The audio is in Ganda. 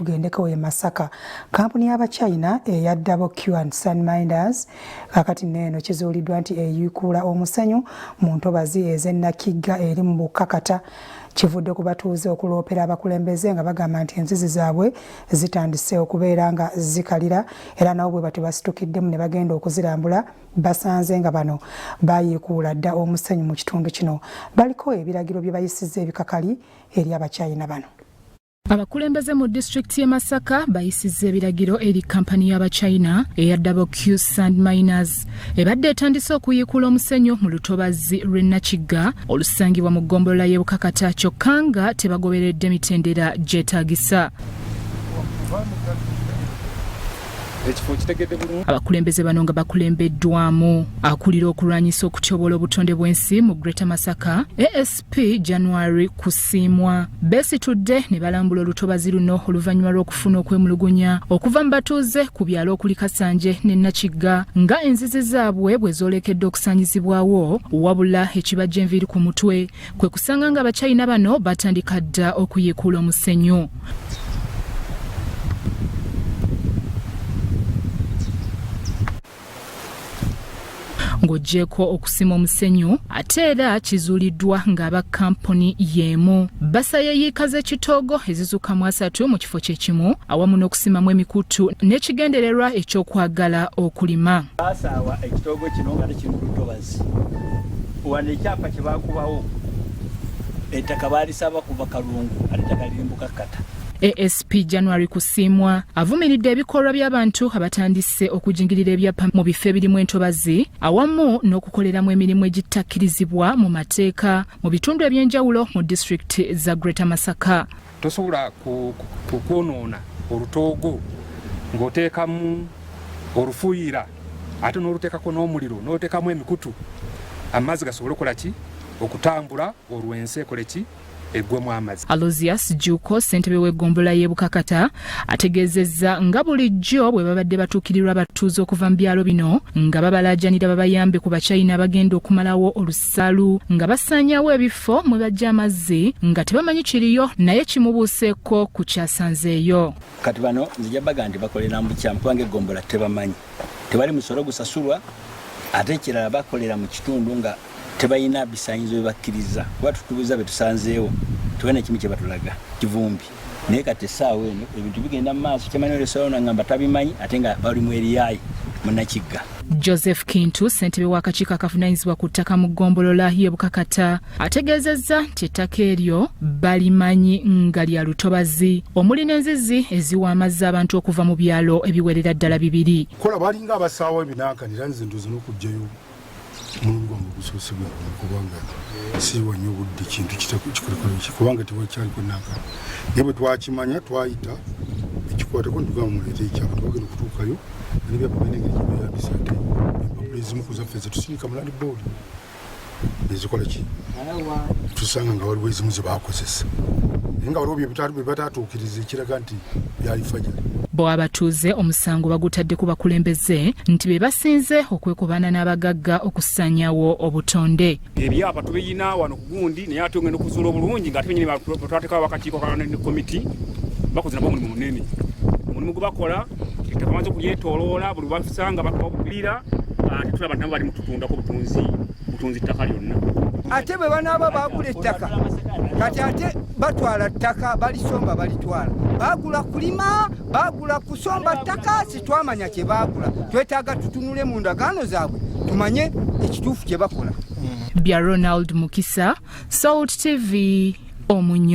Tugendeko e Masaka. Kampuni y'Abachina eya Double Q and Sun Minders kakati neeno kizuuliddwa nti eyiikuula omusenyu mu ntobazi ez'e Nakigga eri mu Bukakata. Kivudde ku batuuze okuloopera abakulembeze nga bagamba nti enzizi zaabwe zitandise okubeera nga zikalira, era nabo bwe batyo basitukiddemu ne bagenda okuzirambula, basanze nga bano bayiikuula dda omusenyu mu kitundu kino. Baliko ebiragiro bye bayisizza ebikakali eri Abachina bano. Abakulembeze mu disitulikiti y'e Masaka bayisizza ebiragiro eri kampani y'Abachina eya Double Q Sand Miners ebadde etandise okuyiikula omusenyu mu lutobazzi lw'e Nakigga olusangibwa mu ggombolola y'e Bukakata, kyokka nga tebagoberedde mitendera gyetaagisa. Abakulembeze bano nga bakulembeddwamu akulira okulwanyisa okutyoboola obutonde bw'ensi mu Greater Masaka, ASP January Kusiimwa, beesitudde ne balambula olutobazi luno oluvannyuma lw'okufuna okwemulugunya okuva mu batuuze ku byalo okuli Kasanje ne Nakigga nga enzizi zaabwe bwe zoolekedde okusaanyizibwawo, wabula ekibajja enviiri ku mutwe kwe kusanga nga Abachina bano batandika dda okuyiikuula omusenyu. Ng'oggyeeko okusima omusenyu, ate era kizuuliddwa ng'aba kampuni y'emu basaya yiika z'ekitoogo ezisukka mu 30 mu kifo kye kimu, awamu n'okusimamu emikutu n'ekigendererwa eky'okwagala okulima. Basaawa ekitoogo kino nga tekiri mu lutobazi. Wano ekyapa kye baakubawo ettaka baalisaba kuva Kalungu, ate ettaka liri mu Bukakata. ASP January Kusiimwa avumiridde ebikolwa by'abantu abatandise okujingirira ebyapa mu bifo ebirimu entobazi awamu n'okukoleramu emirimu egitakkirizibwa mu mateeka mu bitundu eby'enjawulo mu disitulikiti za Greater Masaka. Tosobola kwonoona olutoogo ng'oteekamu olufuuyira ate n'oluteekako n'omuliro n'oteekamu emikutu amazzi gasobole okukola ki okutambula, olwo ensi ekole ki eggwemu amazzi. Aloysius Jjuuko, ssentebe w'eggombolola y'e Bukakata, ategeezezza nga bulijjo bwe babadde batuukirirwa abatuuze okuva mu byalo bino nga babalaajanira babayambe ku Bachina abagenda okumalawo olusaalu nga basaanyaawo ebifo mwe bajja amazzi nga tebamanyi kiriyo, naye kimubuuseeko ku kyasanzeeyo. Kati bano nzija baga nti bakolera mu bukyamu kubanga eggombolola tebamanyi, tewali musolo gusasulwa, ate ekirala bakolera mu kitundu nga tebalina bisaanyizo bye bakkiriza, kuba tutubuuza be tusanzeewo tewali na kimu kye batulaga kivumbi. Naye kati essaawa eno ebintu bigenda mu maaso, kyemanyi olesolawo nangamba tabimanyi ate nga bali mu eriyaayi Munakigga. Joseph Kintu, ssentebe w'akakiiko akavunaanyizibwa ku ttaka mu ggombolola y'e Bukakata, ategeezezza nti ettaka eryo balimanyi nga lya lutobazi omuli n'enzizi eziwa amazzi abantu okuva mu byalo ebiwerera ddala 2. Kola balinga abasaawa ebinankanira, nze ndoza n'okuggyayo omulundi gwange ogusoose gwe guno, kubanga siiwa nnyo obudde kintu kikolekola ki, kubanga tewakyaliko nankana. Naye bwe twakimanya twayita ekikwatako ntugamba muleete ekyapa, twagenda okutuukayo n'ebyapa balina engeri gye beeyambisa, ate empapula ezimu ku zaffe zetusindika mu land board nezikola ki, tusanga nga waliwo ezimu ze baakozesa naye nga waliwo bye bataatuukiriza, ekiraga nti byali fajali. Bo abatuuze omusango bagutadde ku bakulembeze nti be basinze okwekubaana n'abagagga okusaanyaawo obutonde. Ebyapa tubiyina wano ku gundi, naye ate ogenda okuzuula obulungi ng'ate benyini batwatekawo akakiiko ka komiti bakoze nabo omulimu munene. Omulimu gwe bakola ettaka bamaze okulyetooloola, buli basanga babulira, ate tulaba nabo bali mu tutundako butunzi ttaka lyonna. Ate bwe banaaba baagula ettaka, kati ate batwala ttaka balisomba balitwala, baagula kulima, baagula kusomba ttaka, sitwamanya kye baagula. Twetaaga tutunule mu ndagaano zaabwe tumanye ekituufu kye bakola. Bya Ronald Mukisa, Salt TV, Omunyo.